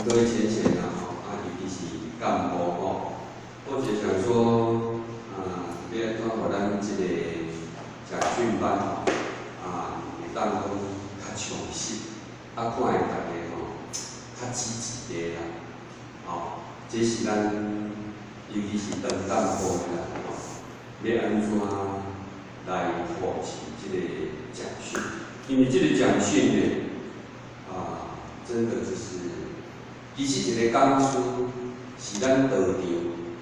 各位淺淺啊，吼，啊，尤其是幹部吼，我就想說，啊，欲按怎予咱這個講訓班吼，啊，會當講較詳細，啊，看會大家吼較積極的啦，吼，這是咱尤其是當幹部的啦，吼，欲按怎來扶持這個講訓？因為這個講訓呢，啊，真的就是，其實一個講師是咱道場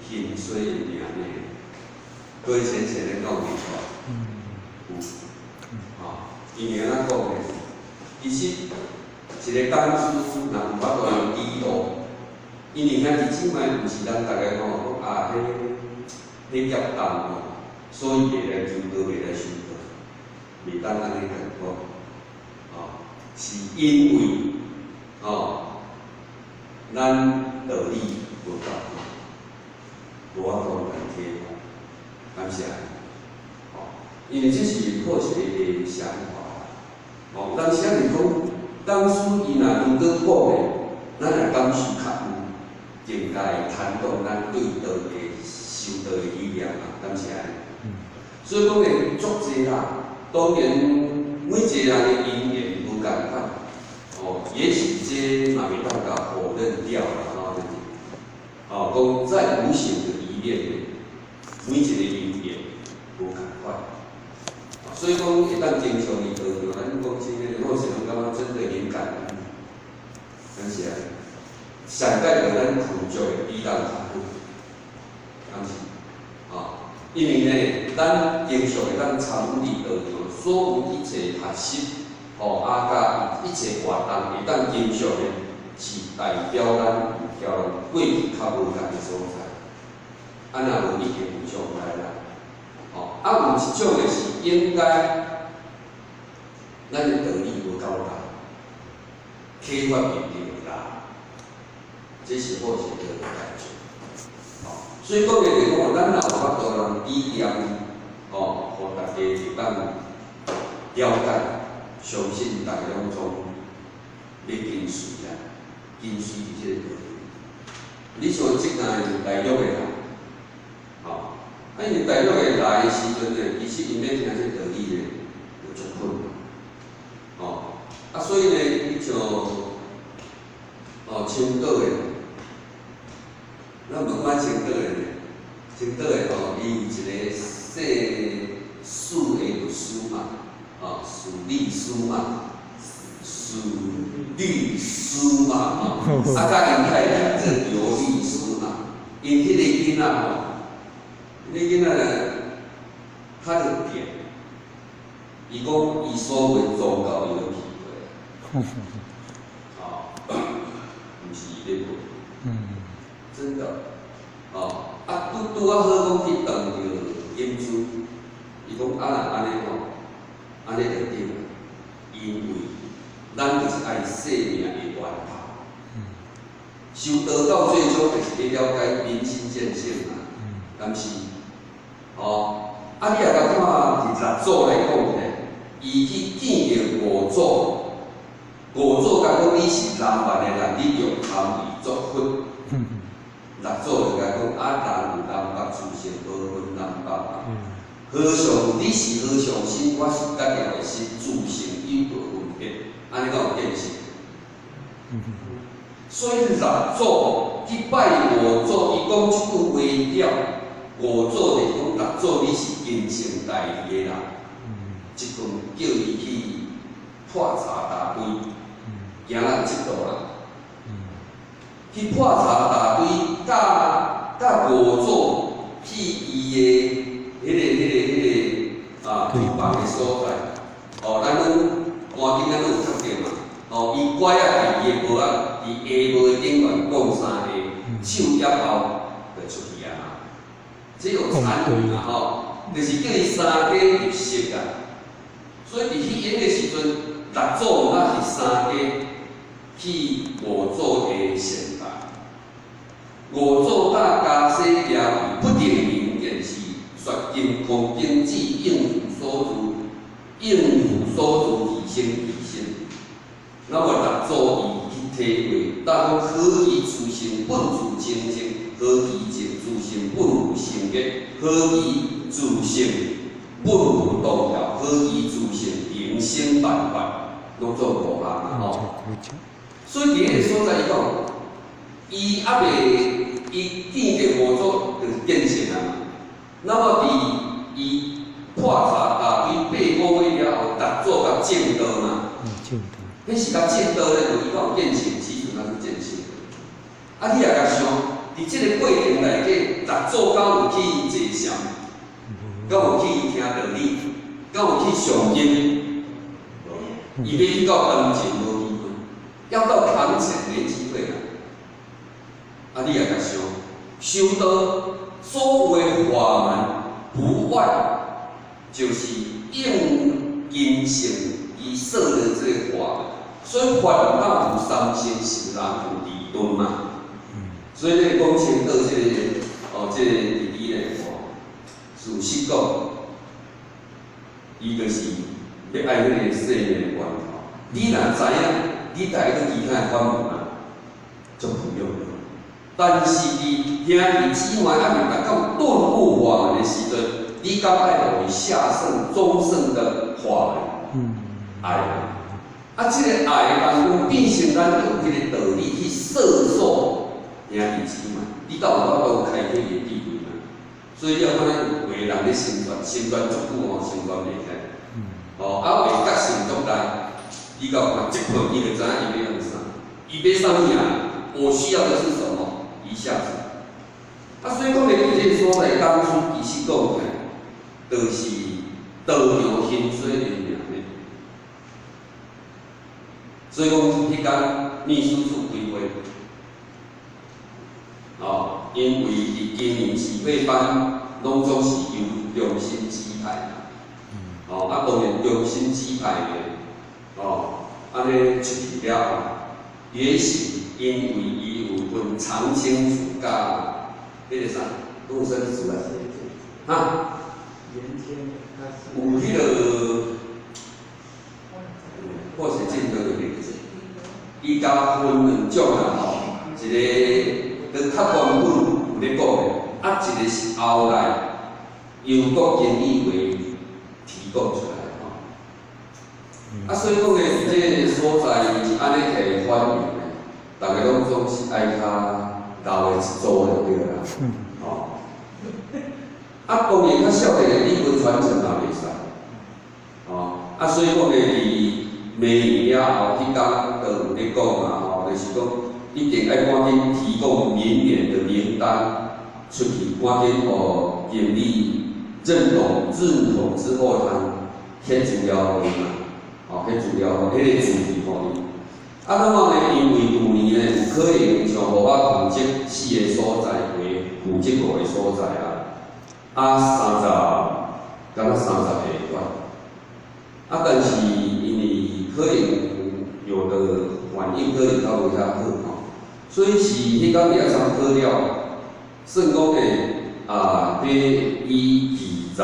興衰的命呢。各位淺淺咧講沒錯，有，吼，因為按怎講呢？其實一個講師若有法度通指導，因為兄弟姊妹毋是咱逐个吼講啊，彼彼業重吼，所以袂來求道，袂來修道，袂當按呢共講，吼，是因為吼，咱道理無夠，無法度來體會，敢是按呢？吼，因為這是好一個想法，吼，當時是講，當初伊若如果講的，咱若感受較有，更加會牽動咱對道的修道的理念嘛，敢是按呢？所以講呢，足濟啦，當然每一個人的因緣無仝款，哦，也許這嘛袂當共否認掉啦，吼，就是，哦，講在無形的裡面，每一個因緣無仝款，所以講會當經常佇道場，咱講真的，我是攏感覺真的很感恩，敢是按呢？上蓋著咱富足的比咱較好，敢是？哦，因為呢，咱經常會當參與佇道場，所有一切學習，吼，啊，佮一切活動會當經常的，是代表咱有調過去較無仝的所在，啊，若無已經有將來啦，吼，啊，有一種的是應該，咱的道理無夠大，啟發袂著啦，這是好一個代誌，吼，所以講的就是講，咱若有法度人理念，吼，予大家會當了解，相信大家攏總欲跟隨啦，跟隨佇這個道理。你像這個大陸的人，吼，啊，因為大陸的來的時陣呢，其實𪜶欲聽這道理呢，有足困難，吼，啊，所以呢，你像，哦，青島的，咱問看青島的呢，青島的吼，伊有一個姓蘇的律師嘛，哦，蘇律師嘛，蘇律師嘛，吼，啊，佮𪜶太太做劉律師嘛，𪜶彼個囡仔吼，彼個囡仔較特別，伊講伊所有宗教伊攏去過，哦，毋是伊咧問，真的，哦，啊，拄拄仔好講去撞著金珠，伊講啊，若按呢吼，按呢就對啦，因為咱就是愛生命的源頭，修道到最終就是欲了解明心見性嘛，敢是？哦，啊，你若共看佇六祖來講起來，伊去見著五祖，五祖共講你是南蠻的人，你用貪欲作佛。六祖就共講啊，人有南北殊勝，無分南北嘛。和尚你是和尚心，我是覺了的心，自性有著分別，按呢敢有見識？所以六祖去拜五祖，伊講這句話了，五祖就講六祖你是根性大利的人，一棍叫伊去破柴大堆，行人這道啦，去破柴大堆，佮佮五祖去伊的彼個啊厨房的所在，哦，咱攏趕緊咱攏有讀著嘛，哦，伊拐仔佇伊的帽仔，佇下帽的頂懸摃三下，手挹後就出去啊嘛。這有禪語嘛吼，就是叫伊三家入息啊。所以佇彼個的時陣，六祖毋捌是三家去五祖的仙台。五祖佮迦葉耶不定名言是說金剛經智應無所住，應無所住而生其心。那麼六祖伊去體會，但講何其自性本自清淨，何其自性本無生滅，何其自性本無動搖，何其自性永生萬法，攏總無項啊吼。所以佇彼個所在，伊講，伊猶未伊見著五祖就見性啊嘛。那麼佇伊破查大堆八個月了後，達祖共證道嘛。彼是共證道咧，就伊講見性，其實那是見性。啊，你也共想，佇這個過程內底，達祖敢有去坐禪，敢有去聽道理，敢有去誦經？伊欲去到當前無機會，要到堂前沒機會啦。啊，你也共想，修道所有的法門，不外就是應根性伊設的這個法門，所以法門有三乘十人有二頓嘛。所以你講清道這個哦，這個弟弟咧，哦，事實講，伊就是欲愛彼個生命的源頭。你若知影，你帶去其他的法門啊，就不用了。但是佇兄弟姊妹猶未達到頓悟法門的時陣，你敢愛予伊下乘、中乘的法門？愛。啊，這個愛當中變成咱有彼個道理去攝受兄弟姊妹，你敢有法度開啟伊的智慧嘛？所以你有看有的人咧成傳，成傳足久吼，成傳袂起來。哦，啊，有的覺性足大，你敢有看一問伊就知影伊欲創啥，伊欲啥物啊？我需要的是什麼？一下子。啊，所以講咧，佇這個所在當初其實講起來，就是道場興衰的命呢。所以講，彼工秘書處開會，哦，因為佇今年智慧班攏總是由中心指派嘛，哦，啊，當然中心指派的，哦，按呢出去了後，也許因為伊有分長青組佮彼個啥，陸生組啊，哈？有彼個，或是進度就伊共分兩種啦吼，一個佫較原本有咧講的，啊，一個是後來由國經理會提供出來吼。啊，所以講咧，佇這個所在按呢提反映咧，逐家攏總是愛較老的一組就對啦，吼。啊，當然較少年的理論傳承嘛袂使，吼。啊，所以講咧，佇明年了後，彼工就有咧講嘛，吼，就是講一定愛趕緊提供明年的名單出去，趕緊予經理認同認同之後，通寫資料予伊嘛，吼，寫資料予彼個資料予伊。啊，那麼呢，因為舊年呢，有可能像予我負責四個所在，為負責五個所在啊，啊，三十，敢若30個款。啊，但是因為可能有的反應可能較無遐好吼，所以是彼工佇遐參考了，算講咧啊，欲以二十，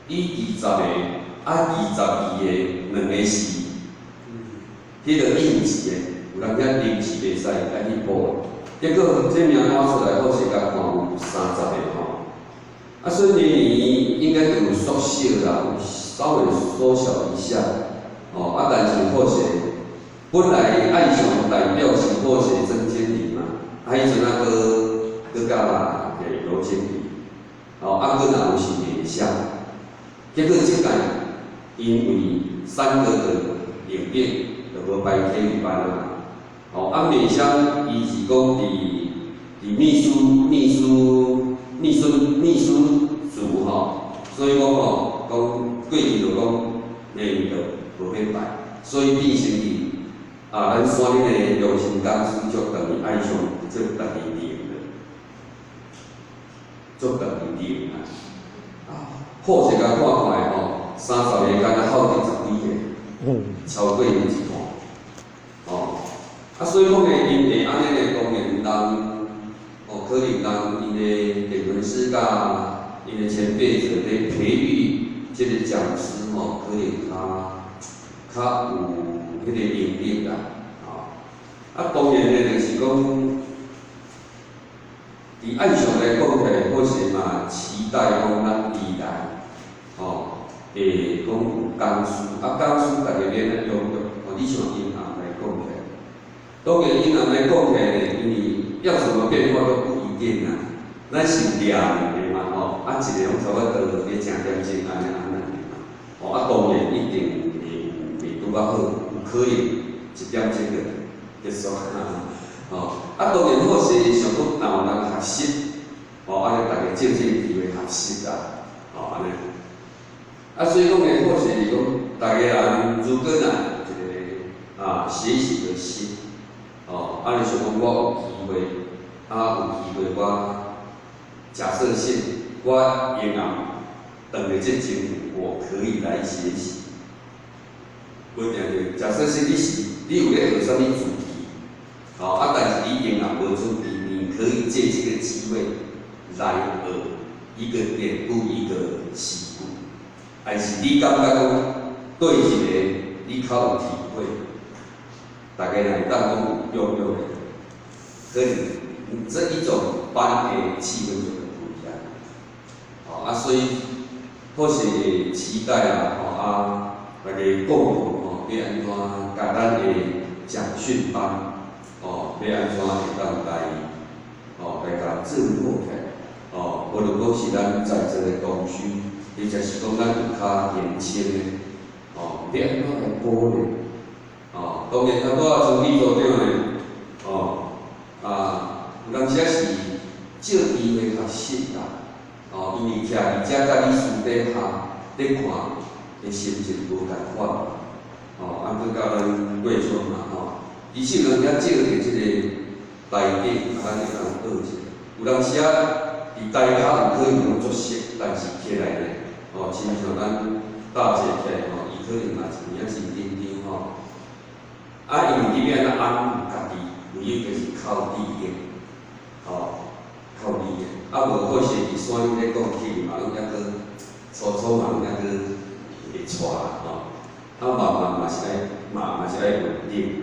以20個啊，22個兩個是彼個應急的，有人遐臨時袂使愛去補，結果這名單出來，好勢共看有30個吼。啊，所以明年應該就有縮小啦，有稍微縮小一下，哦，啊，但是好勢，本來愛上代表是好勢曾經理嘛，啊，彼陣啊，閣佮羅經理，哦，啊，閣若有是美香，結果這屆因為三個的領變，就無排體育班啊，哦，啊，美香伊是講佇秘書秘書。秘書秘書組吼，所以講吼，講過去就講明年就無欲排，所以變成佇啊，咱山頂的良心講師就等於愛上做家己練的，做家己練啊。啊，好勢共看看吼，30個敢若孝得十幾個，超過伊一半，哦。啊，所以講呢，𪜶會按呢咧，當然人。哦，可能人𪜶的點輪師佮𪜶的前輩者咧培育這個講師吼，可能較有彼个能力啦，吼。啊，當然咧，就是講，佇按上來講起來，好勢嘛期待講咱未來，吼，會講有講師，啊，講師逐家欲按怎養育，吼，你像陰暗來講起來，當然陰暗來講起來，因為要怎麼變化都不一定啦。咱是掠的嘛，吼，啊，一个攏差不多咧成點鐘按呢按呢嘛，吼，啊，當然一定會有袂拄較好，有可能一點鐘就結束，吼，啊，當然好勢想講若有人學習，吼，按呢逐家借這個機會學習啦，吼，按呢。啊，所以講呢，好勢是講，逐家人如果若一個啊學習的心，吼，按呢想講我有機會，啊有機會我。假設性，我應暗等的這情，我可以來學習。無定著，假設性你是你有咧學啥物主題，吼啊，但是你仍然無準備，你可以借這個機會來學一個典故，一個事故，還是你感覺講對一個你較有體會，逐家若會當講有用用的，可能這一種班的氣氛就會不一樣。哦啊，所以或是會期待啊，吼啊，大家共同吼，欲按怎共咱的講訓班，哦，欲按怎會當來，哦，來共振興起來，哦，無論講是咱在座的同修，或者是講咱有較年輕的，哦，欲按怎來鼓勵，哦，當然咱拄仔像李組長的，哦，啊，有當時是借機會學習啦，哦，因為徛佇遮佮你私底下咧看，的心情無仝款，哦，啊，閣佮咱過村嘛，吼，其實有當時借著這個台頂，啊，咱會當學一下。有當時啊，佇台跤有可能攏足熟，但是起來呢，吼，親像咱大姐起來吼，伊可能嘛是有影真緊張吼。啊，因為你欲按怎安撫家己，唯一就是靠利益，吼，靠利益。啊，無好勢佇山頂咧講起嘛，攏猶閣粗粗嘛，攏猶閣會掣吼。啊，慢慢嘛是愛，嘛嘛是愛穩定。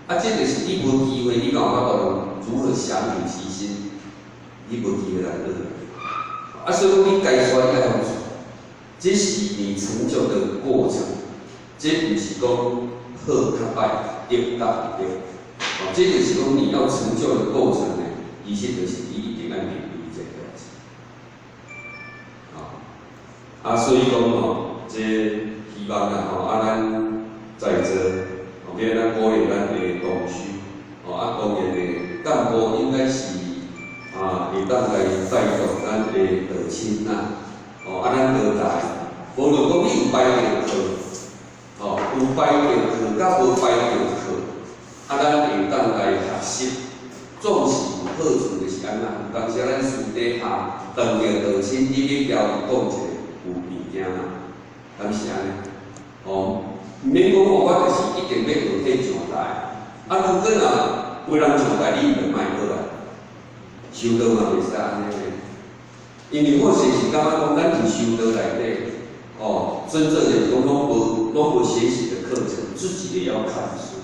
啊，這就是你無機會，你敢有法度如何降服其心？你無機會來學。啊，所以講你該帶你愛創做，這是你成就的過程，這毋是講好較歹，對佮毋對。哦，這就是講你要成就的過程呢，其實就是你一定愛面對這個代誌。啊，所以講吼，這希望啊吼，啊咱在座，後欲咱鼓勵咱的同修，吼啊當然的幹部應該是啊，會當來帶動咱的道親啦，吼啊咱道台，無論講你有排著課，吼有排著課佮無排著課，啊咱會當來學習，總是有好處，就是按怎？有當時咱私底下當著道親，你去交伊講一個有物件嘛，敢是按呢？吼，毋免講我就是一定欲學彼上台，啊，如果若有人上台，你就莫學啊。修道嘛袂使按呢，因為好勢是感覺講，咱佇修道內底，哦，真正就是講攏無學習的課程，自己也要看書。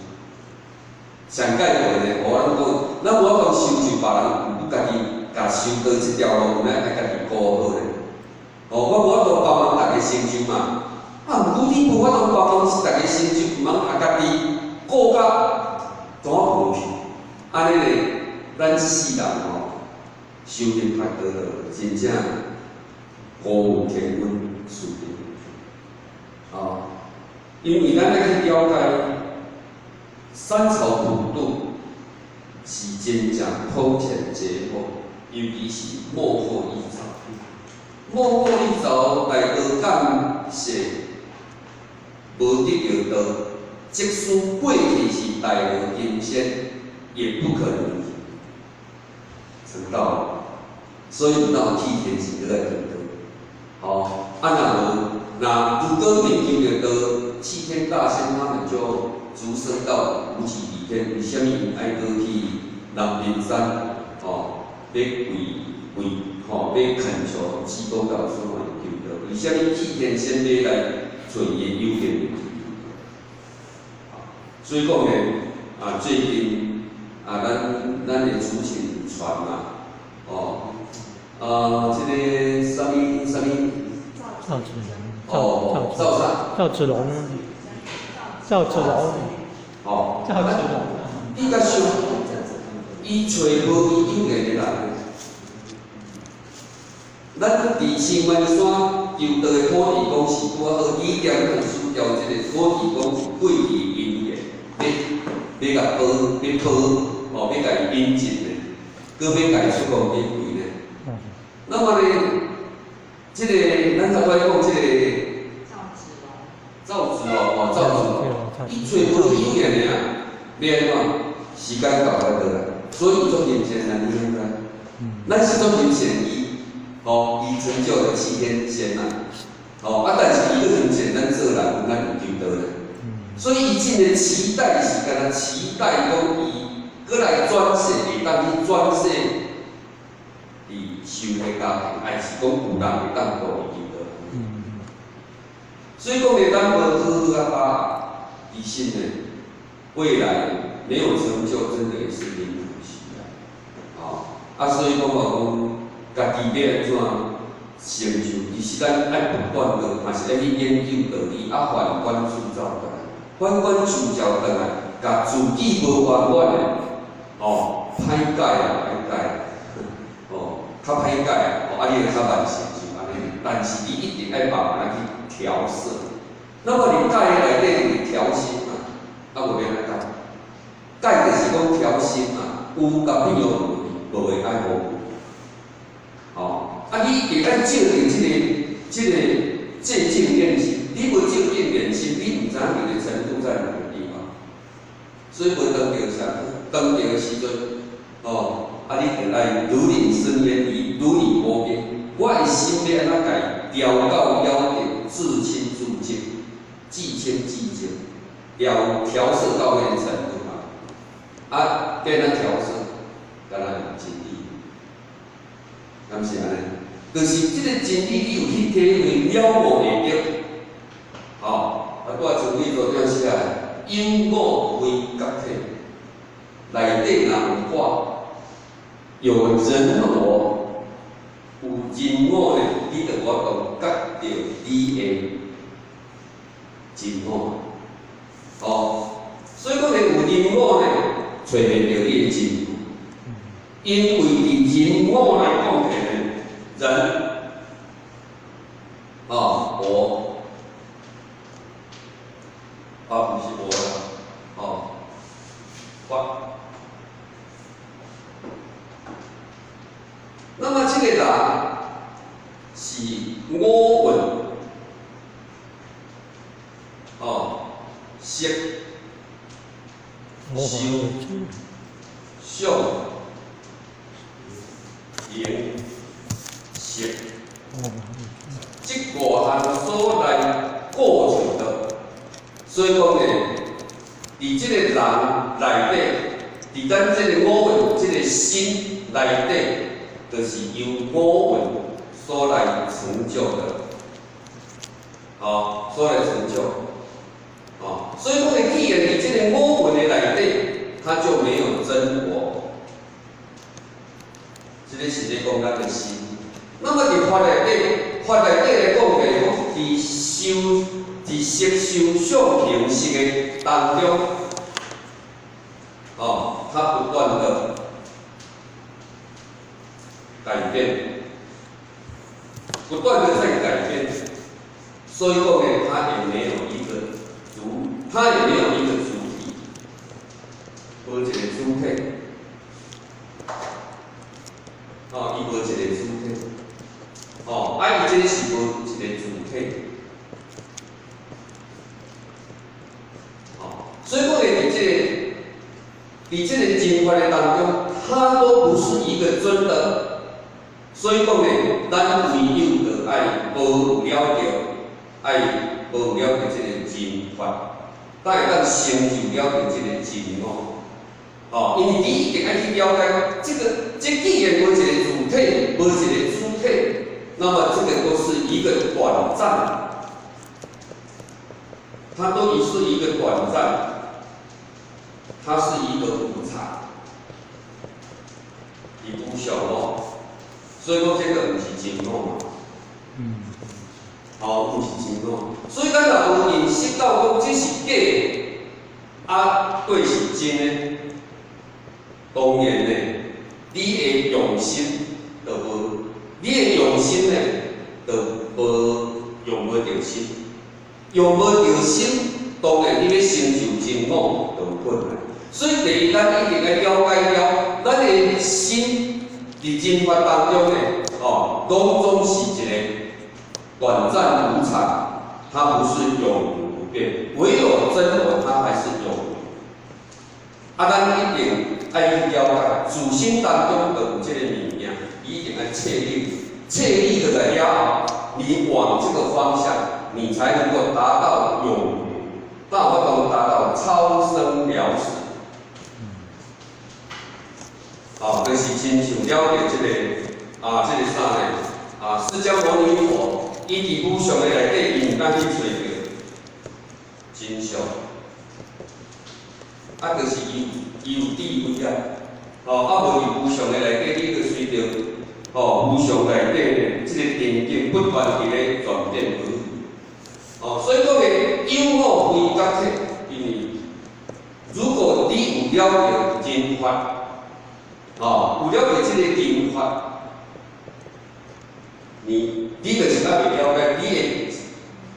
上蓋懸呢，我攏講，咱無法度成就別人，毋過家己共修道這條路，咱愛家己顧好咧。哦，我無法度幫忙逐家成就嘛，啊，毋過你無法度幫忙逐家成就，毋通啊家己顧甲怎無去？按呢咧，咱這世人吼，修行較多就真正孤雲天溫輸陣。哦，因為咱愛去了解三朝普渡是真正空前絕後，尤其是末後一朝。末後一朝來到感謝無得著道，即使過去是大羅金仙，也不可能成道。所以有當有替天行來求道。吼，啊若無，若如果未求著道，齊天大仙他們就直升到無極比天。為啥物𪜶愛閣去南屏山？吼，欲跪跪，吼，欲懇求濟公老師予𪜶求道。為啥物替天仙欲來揣伊的有緣？所以講呢，啊，最近啊，咱的主持有傳嘛，哦，啊，這個啥物啥物？趙子龍。哦，趙啥？趙子龍。趙子龍。哦。趙子龍。你較想，伊揣無伊有緣的人。咱佇清源山求道的土地公是拄仔好，李典和輸掉這個土地公是過去因緣，欲欲共保，欲保，哦，欲共伊引進的，閣欲共伊出光引位呢。那麼呢，這個咱頭拄仔講這個趙子龍，哦，趙子龍，伊揣無有緣的啊，欲按怎？時間到才倒來，所以伊足認真啊，你知影？咱是足認真伊。哦，伊成就了七天仙嘛，哦，啊，但是伊閣認真咱做人，咱有求道咧，所以伊真的期待是敢若期待講伊閣來轉世，會當去轉世，佇修的家庭，還是講有人會當度伊求道。所以講呢，咱無好好啊把握，其實呢，未來沒有成就，真的也是很可惜啊。哦，啊，所以講話講，家己欲按怎成就？其實咱愛不斷的，嘛是愛去研究道理，啊，反觀自照轉來，反觀自照轉來，共自己無圓滿的，哦，歹改啊，歹改，哦，較歹改，哦，啊，你會較慢成就按呢。但是你一定愛慢慢去調適。那麼你改的內底就是調心嘛，啊，無欲按怎改？改就是講調心嘛，有共變有無的愛無。哦，啊！你一定愛照著這個借鏡練心，你無照鏡練心，你毋知影你的程度在哪個地方。所以無當著啥，當著的時陣，哦，啊！你就愛如臨深淵，伊如履薄冰。我的心欲按怎共伊調到要點，自清自淨，自清自淨，調適到彼個程度嘛。啊，欲按怎調適，敢若用真理。敢是按呢？就是這個真理，你有去體會了悟會得，吼，啊，拄仔像你組長寫的，有我非覺體，內底若有我，有人我，有人我呢，你就無法度覺著你的真我，哦，所以講呢，有人我呢，揣袂著你的真我，因為佇人我來講起呢，人，哦，我，啊，毋是我啦，哦，我。那麼這個人是五蘊，哦，色、受、想、行、識，這五項所來構成的。所以講呢，佇這個人內底，佇咱這個五蘊、這個心內底，就是由五蘊所來成就的，哦，所來成就，哦，所以講呢，既然佇這個五蘊的內底，它就沒有真我。這個是咧講咱的心。那麼佇法內底，法內底來講起來，講佇修、佇色受想行識的當中，哦，它不斷的改變，不斷的在改變，所以講呢，它也沒有一個主，它也沒有一個主體，無一個主體，哦，伊無一個主體，哦，啊，伊這是無一個主體，哦，所以講呢，佇這個真法的當中，它都不是一個真的。所以講呢，咱唯有就愛保有了著，愛保有了著這個真法，才會當成就了著這個真我。哦，因為你一定愛去了解這個，這既然無一個主體，無一個主體，那麼這個都是一個短暫，它都是一個短暫。它是一個無常，伊無常哦，所以講這個毋是真我嘛。哦，毋是真我，所以咱若無認識到講這是假的，啊，對是真的，當然呢，你的用心就無，你的用心呢，就無用無著心，用無著心，當然你欲成就真我就有困難。所以第一，咱一定愛了解了，咱的心佇真法當中呢，哦，攏總是一個短暫無常，它不是永恆不變。唯有真我，它還是永恆。啊，咱一定愛去了解，自心當中就有這個物件，你一定愛確立，確立落來了後，你往這個方向，你才能夠達到永恆，才有法度達到超生了死。哦，就是親像了解這個啊，這個啥呢？啊，釋迦牟尼佛，伊佇無常的內底，伊毋敢去揣著真相，啊，就是伊有智慧啊，哦，啊無佇無常的內底，你去隨著，哦，無常內底呢，這個定境不斷佇咧轉變而已。哦，所以講的有我非覺體，因為如果你有了解真法，哦，有了解這個真法，你就是愛會了解你的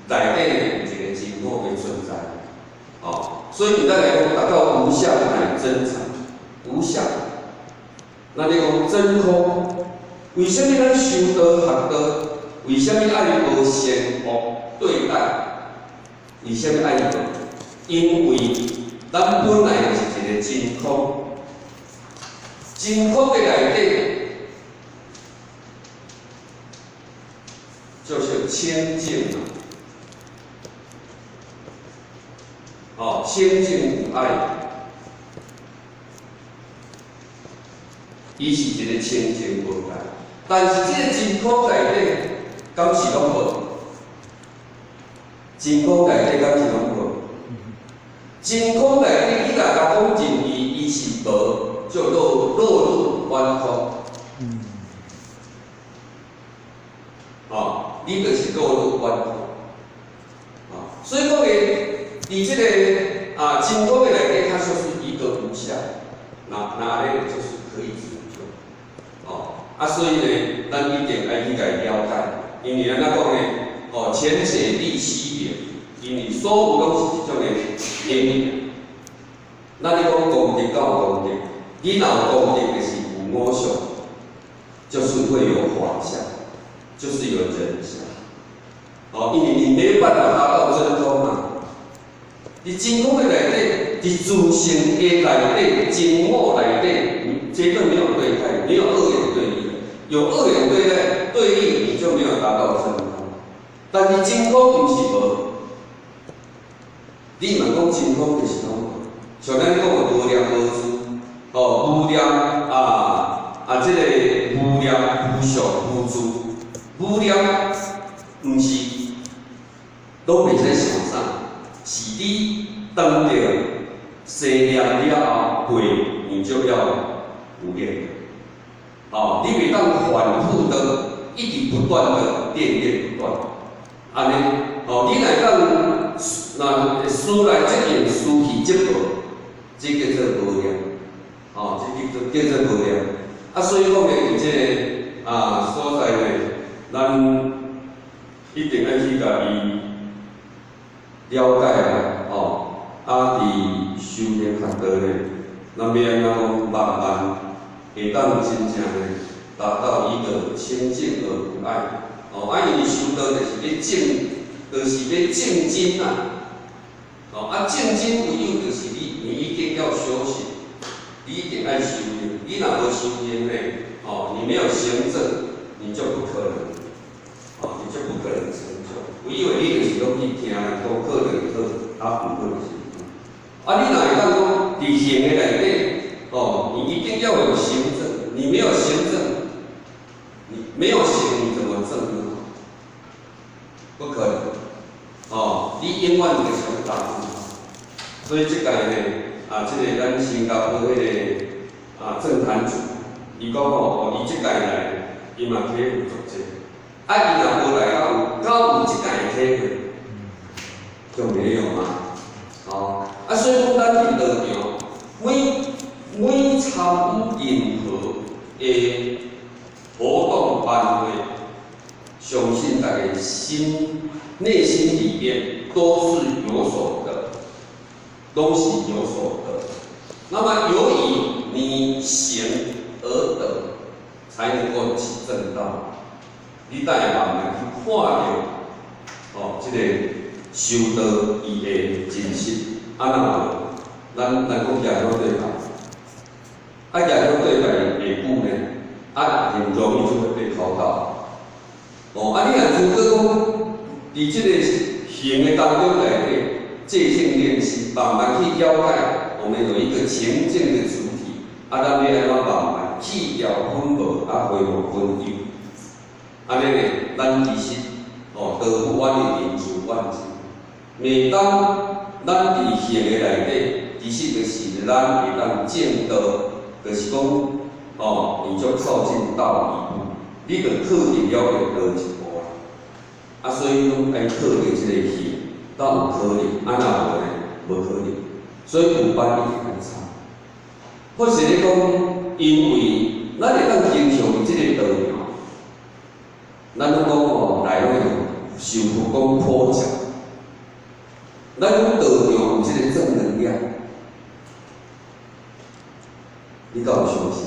內底呢有一個真我的存在，哦，所以簡單來講，達到無相乃真常，無相。那你講真空，為啥物咱修道學道？為啥物愛無善惡對待？為啥物愛無？因為咱本來就是一個真空，真空的內底就是清淨嘛，哦，清淨無礙，伊是一個清淨無礙。但是這個真空內底，敢是攏無？真空內底敢是攏無？真空內底，你若共講認伊，伊是無，就落入頑空。哦，你就是落入頑空。哦，所以講的，佇這個啊真空的內底，它就是一個無相，哪咧就是可以成就。哦，啊，所以呢，咱一定愛去共伊了解，因為按怎講呢？哦，淺淺立西點，因為所有攏是這種的因緣。那你講功德敢有功德？你若有功德，就是有我相，就是會有法相，就是有人相。哦，因為你沒辦法達到真空嘛。佇真空的內底，佇自性的內底，真我內底，你絕對沒有對待，沒有二元對立。有二元對待對立，你就沒有達到真空。但是真空毋是無，你嘛講真空就是攏無，像咱講的無念無住，哦，無念啊啊，這個無念無相無住，無念毋是攏袂使想啥，是你當著生念了後，過你就要無念。哦，你袂當反覆的，一直不斷的念念不斷，按呢，哦，你若當若思來則應，思去則無，這叫做無念，哦，這叫做無念。啊，所以講呢，佇這個啊所在呢，咱一定愛去共伊了解啦，哦，啊，佇修行學道呢，咱欲按怎講慢慢會當真正呢達到一個清淨而無礙，哦，啊，因為修道就是欲證，就是欲證真啊，哦，啊，證真唯有就是你一定要修行，你一定愛修行，你若無修行呢，哦，你沒有行證，你就不可能，哦，你就不可能成就。有以為你就是攏去聽功課就好，啊，毋過就是。啊，你若會當講佇行的內底，哦，你一定要有行證，你沒有行證，你沒有行，你怎麼證呢？不可能，哦，你永遠就是達不到。所以這個呢，啊，這个咱新加坡彼个政壇主，伊講吼，哦，伊這屆來，伊嘛體會足濟。啊，伊若無來，敢有這屆的體會？就沒有嘛。哦，啊，所以講咱佇道場，每每參與任何的活動班會，相信大家心內心裡邊都是有所得，都是有所得。那麼由於你行而得，才能夠起正道。你等下慢慢去看著，哦，這個修道伊的真實。啊，若無，咱講徛向對拜，啊，徛向對拜下久呢，啊，很容易就會被考到。哦，啊，你若如果講佇這個行的當中內底，借鏡練習，慢慢去了解，我們有一個情境的主體，啊，咱欲按怎慢慢去掉粉霧，啊，恢復本有。按呢呢，咱其實哦，道不遠的人就遠之。每當咱佇行的內底，其實就是咱會當證道，就是講哦，你就靠近道一步，你就靠近了個道一步啦。啊，所以攏愛靠著這個行，才有可能，啊，若無呢，無可能。所以有班一定愛參。或是咧講，因為咱會當經常佇這個道場，咱攏講哦，來攏會受佛講普照。咱講道場有這個正能量，你敢有相信？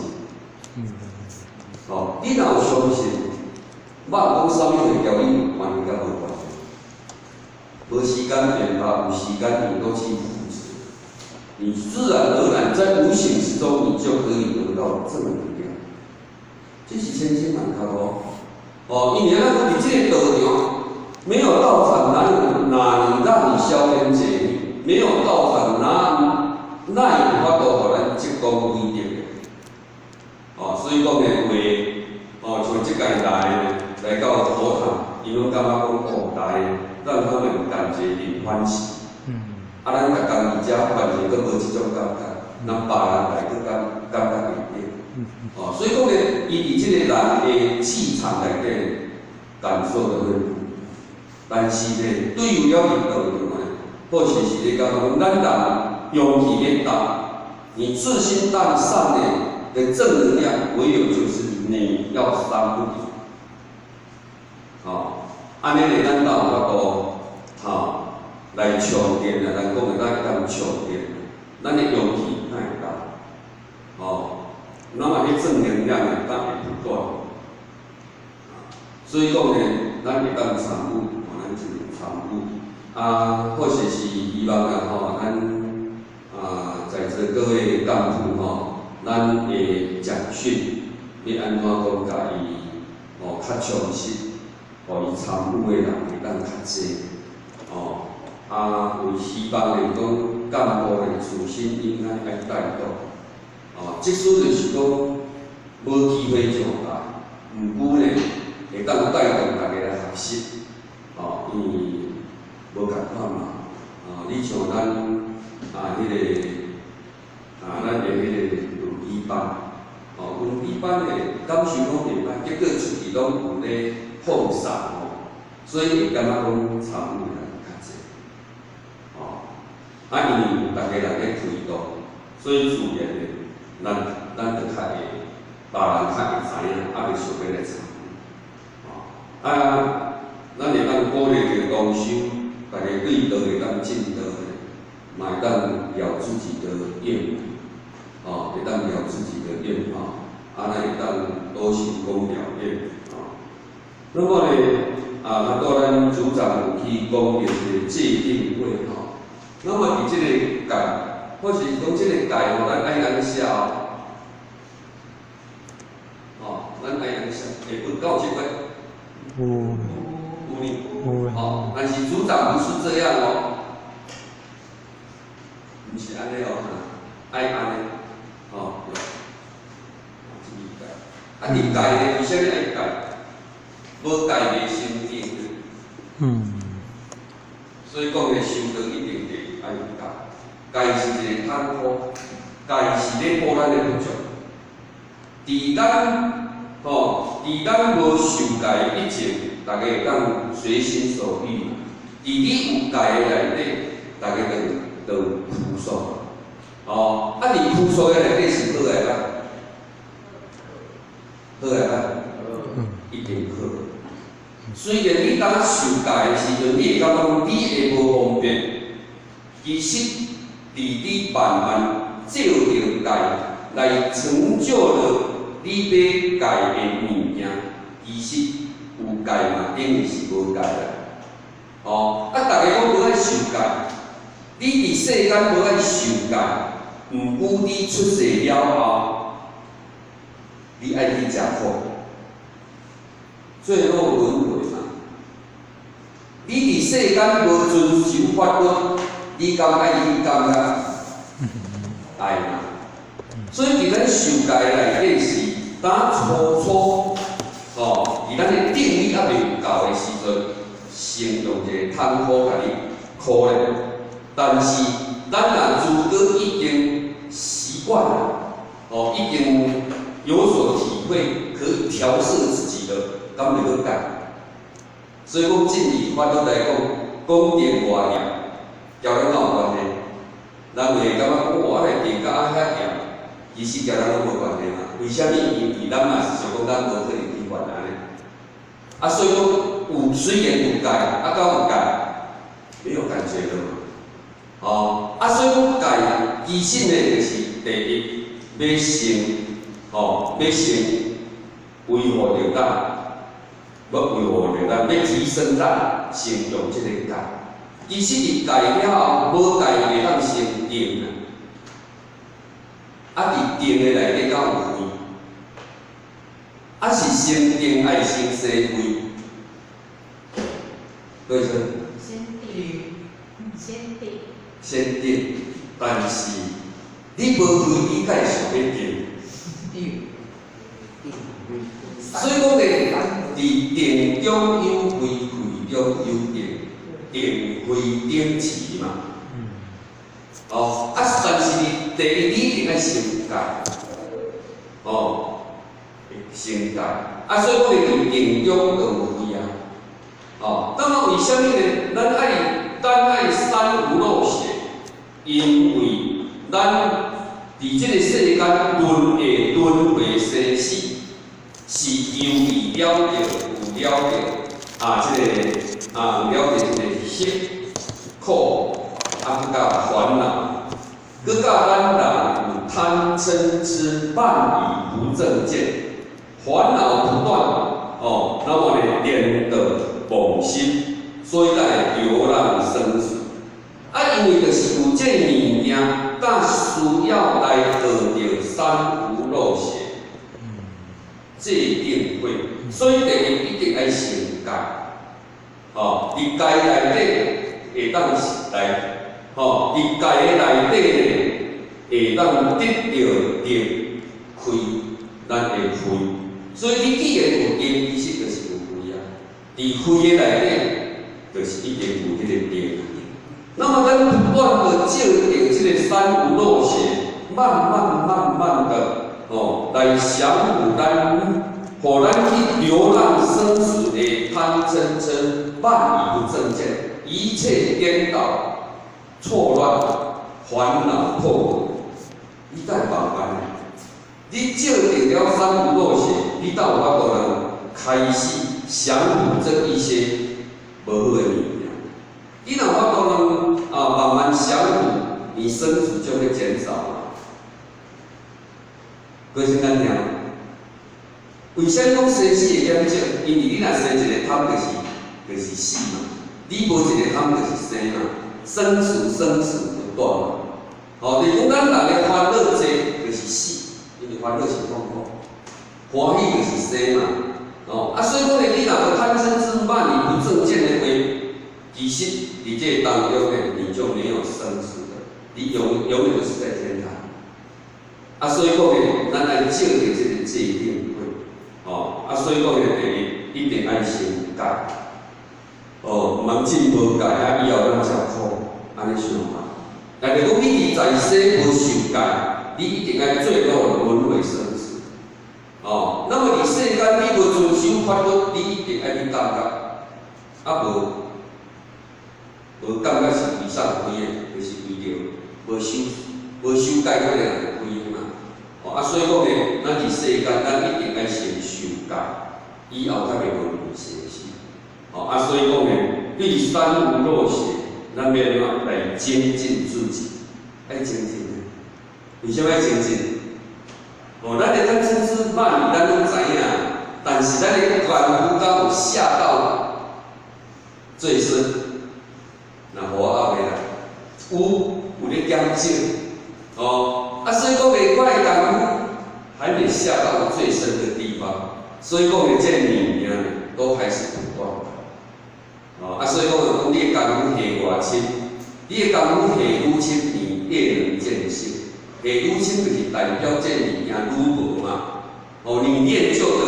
哦，你若有相信，莫講啥物會共你有關係佮無關係。無時間研發，有時間你都去扶持，你自然而然在無形之中，你就可以得到正能量。這是千真萬確哦。哦，因為咱講佇這個道場，沒有道場，哪能讓你消煙解膩？沒有道場，哪有法度予咱積功累德？哦，所以講呢，話，哦，像這屆來來到佛堂，伊攏感覺講哦，來讓他們感覺很歡喜。啊，咱逐工佇遮完全閣無這種感覺，咱別人來閣感覺袂著。哦，所以講呢，伊佇這個人的氣場內底感受的會，但是呢，對於了入道場呢，或許是咧感覺講，咱人勇氣咧大，你自心當善呢的正能量，唯有就是你要三不離。哦，按呢咧，咱才有法度，吼，來充電啊！咱講的咱會當充電，咱的勇氣才會大，哦，那麼彼正能量呢，才會不斷。所以講呢，咱會當參與，哦，咱一定參與。啊，或者是希望啊，吼，咱啊，在座各位幹部吼，咱的講訓，欲按怎講，共伊哦較充實，予伊參與的人會當較濟，哦。啊，有希望的講幹部的自身應該愛帶動，哦，即使就是講無機會上台，毋過呢，會當帶動大家來學習，哦，因為無仝款嘛，哦，你像咱啊，彼個啊，咱的彼個輪椅班，哦，輪椅班的感受攏袂歹，結果出去攏有咧放送吼，所以會感覺講參與的人較濟。哦，啊，因為有逐家人咧推動，所以自然的，咱就較會，別人較會知影，啊，就想欲來參與。哦，啊，咱會當鼓勵著同修，逐家對道會當進道的，嘛會當了自己的願，哦，會當了自己的願，吼，啊，咱會當多行功了願，哦。那麼呢，啊，拄咱組長有去講著這個戒定慧，吼。那麼佇這個戒，或是講這個戒吼，咱愛按怎寫哦？哦，咱愛按怎寫？會不夠這個？有。有呢。有。哦，但是組長不是這樣哦，毋是按呢哦，愛按呢，哦，對。這個戒，啊，佇戒呢，為啥物愛戒？無戒袂成定。所以講呢，修道一定得愛有戒，戒是一個痛苦，戒是咧補咱的不足。佇咱吼，佇咱無受戒以前，逐家會當隨心所欲嘛。佇你有戒的內底，逐家就有拘束。哦，啊，佇拘束的內底是好會歹？好會歹？一定好。雖然你當受戒的時陣，你會感覺講你會無方便，其實佇你慢慢照著戒來成就了你欲戒的物件，其實有戒嘛，等於是無戒啦。哦，啊，逐家講無愛受戒，你佇世間無愛受戒，毋過你出世了後，你愛去食苦，最後輪迴嘛。你佇世間無遵守法律，你敢愛去感覺？愛嘛。所以佇咱受戒內底是，當初初，吼，佇咱的定力猶未有夠的時陣，先用一個痛苦共你苦練。但是咱若如果已經習慣了，哦，已經有所體會，可以調適自己的，敢會閣改？所以講，進以法律來講，講定偌嚴，交咱敢有關係？人會感覺哇，我來定甲啊遐嚴，其實交咱攏無關係嘛。為啥物？因為咱嘛是想講，咱無可能去犯按呢。啊，所以講有雖然有戒，啊，敢有戒，沒有感覺了嘛。哦，啊，所以講戒，其實呢，就是第一，欲先，吼，欲先維護著咱，欲維護著咱，欲提升咱，先用這個戒。其實佇戒了後，無戒袂當成定啊。啊，佇定的內底敢有慧？啊，是先定愛先生慧？對說。先定，先定。先定，但是你無慧，你敢會想欲定？所以講咧，佇定中有慧，慧中有定，定慧等持嘛。哦，啊，但是第一，你一定愛先戒，哦，先戒。啊，所以講佇定中就有慧啊。哦，那麼為啥物呢？咱愛三無漏學，因為咱佇這個世間輪迴輪迴生死，是由於了著有了著啊，這個啊有了著這個惑苦，啊，閣佮煩惱，閣佮咱人有貪嗔痴慢疑不正見，煩惱不斷，哦，那麼呢顛倒妄心，所以才會流浪生死。啊，因為就是有這物件，才需要來學著三無漏學，戒定慧。所以第一一定愛先戒，哦，佇戒內底會當來，吼，佇戒的內底呢，會當得著定開咱的慧。所以你既然有定，其實就是有慧啊。佇慧的內底，就是一定有彼個定。那麼咱不斷的照著這個三無漏學，慢慢慢慢的，哦，來降伏咱，予咱去流浪生死的貪嗔痴慢疑不正見，一切顛倒、錯亂、煩惱痛苦，你才會慢慢的，你照著了三無漏學，你才有法度人開始降伏這一些無好的物件。你若有法度人啊，慢慢降伏，你生死就會減少嘛。過先咱聽，為啥物講生死會減少？因為你若生一個貪，就是死嘛。你無一個貪，就是生嘛。生死生死不斷嘛。吼，就是講咱人的煩惱濟，就是死，因為煩惱是痛苦，歡喜就是生嘛。哦，啊，所以講呢，你若無貪嗔痴慢疑不正見的話，其實佇這個當中呢，你就沒有生死的，你永遠都是在天堂。啊，所以講呢，咱愛照著這個戒定慧，哦，啊，所以講呢，第一一定愛先戒，哦，毋通進無戒啊，以後咱食苦，按呢想嘛。但是講你佇在世無受戒，你一定愛墜落輪迴生死。哦，那麼佇世間你無遵守法律，你一定愛去感覺，啊無無感覺是為啥開的？就是為著無守無守戒，嗰個人就開的嘛。哦，啊，所以講呢，咱佇世間，咱一定愛先受戒，以後才袂輪迴生死。哦，啊，所以講呢，對三無漏學，咱欲按怎來精進自己？愛精進。為啥物愛精進？哦，咱的貪嗔癡慢疑，咱攏知影，但是咱的功夫敢有下到最深？若無我後尾啦，有有咧減少，哦，啊，所以講呢，我的功夫還沒下到最深的地方，所以講呢，這物件呢，都還是不斷。哦，啊，所以講講你的功夫下偌深，你的功夫下愈深，你越能見性。下愈深就是代表這物件愈無嘛。哦，你練就的，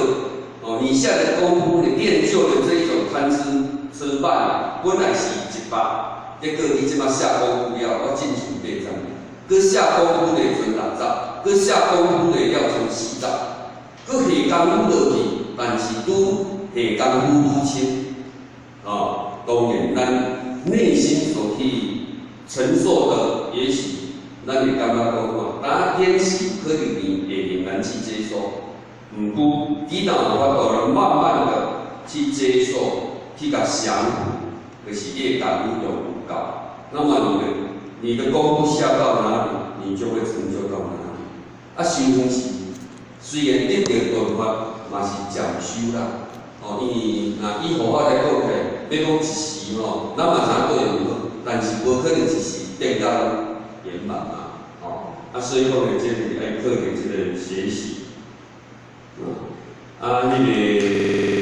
哦，你下的功夫，你練就的這一種貪嗔癡慢，本來是100，結果你這馬下功夫了，我進前80，閣下功夫的剩60，閣下功夫的了剩40，閣下功夫落去，但是愈下功夫愈深，哦，當然咱內心所去承受的，也許咱會感覺講，當天時可能你會仍然去接受，毋過你若有法度慢慢的去接受，去共降服，就是你的功夫用有夠，那麼你的功夫下到哪裡，你就會成就到哪裡。啊，修行是雖然得著頓法，嘛是漸修啦。哦，因為若以佛法來講起來，欲講一時吼，咱嘛知影對毋好，但是無可能一時得到圓滿嘛。哦，啊，所以講呢，這是愛靠著這個學習。啊，彼個。